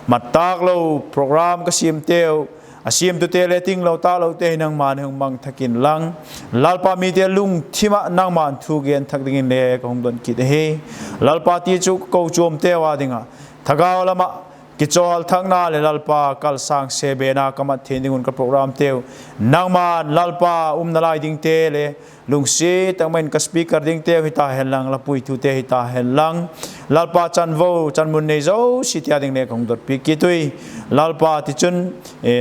mat tâk lo program ka siamteu, a siamtute le tinglo tâklote hi nangma'n hung mang thak inlang, Lalpa, mite lungthim ah nangma'n thu gen thak dingin le ka hung don kit ahi. Lalpa, ti chu ka kochuamteu â ding ah thagau lam ah kichawl thakna leh Lalpa, kalsang se bena ka mat thei ding un ka programteu nangma'n Lalpa, umna lai dingte le lungsiat tak mai in ka speaker dingteu hita henlang, la puitute hita henlang, Lalpa, chanvo chanmun nei zosiate â ding le ka hung dotpi kit ui. Lalpa, tichun,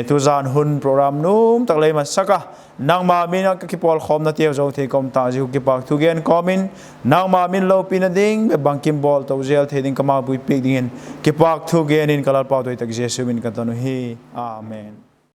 tuzan hun program nuam tak lei masak a, nangma min ah ka kipawlkhawmnateu zo thei ka um tâk ziak uh kipakthu gen kawm in, nangma min lopina ding bep bangkim bawl to zel thei ding ka mabui piak dingin kipakthu gen in ka Lalpa doi tak Jesu min in ka don uhi. Amen.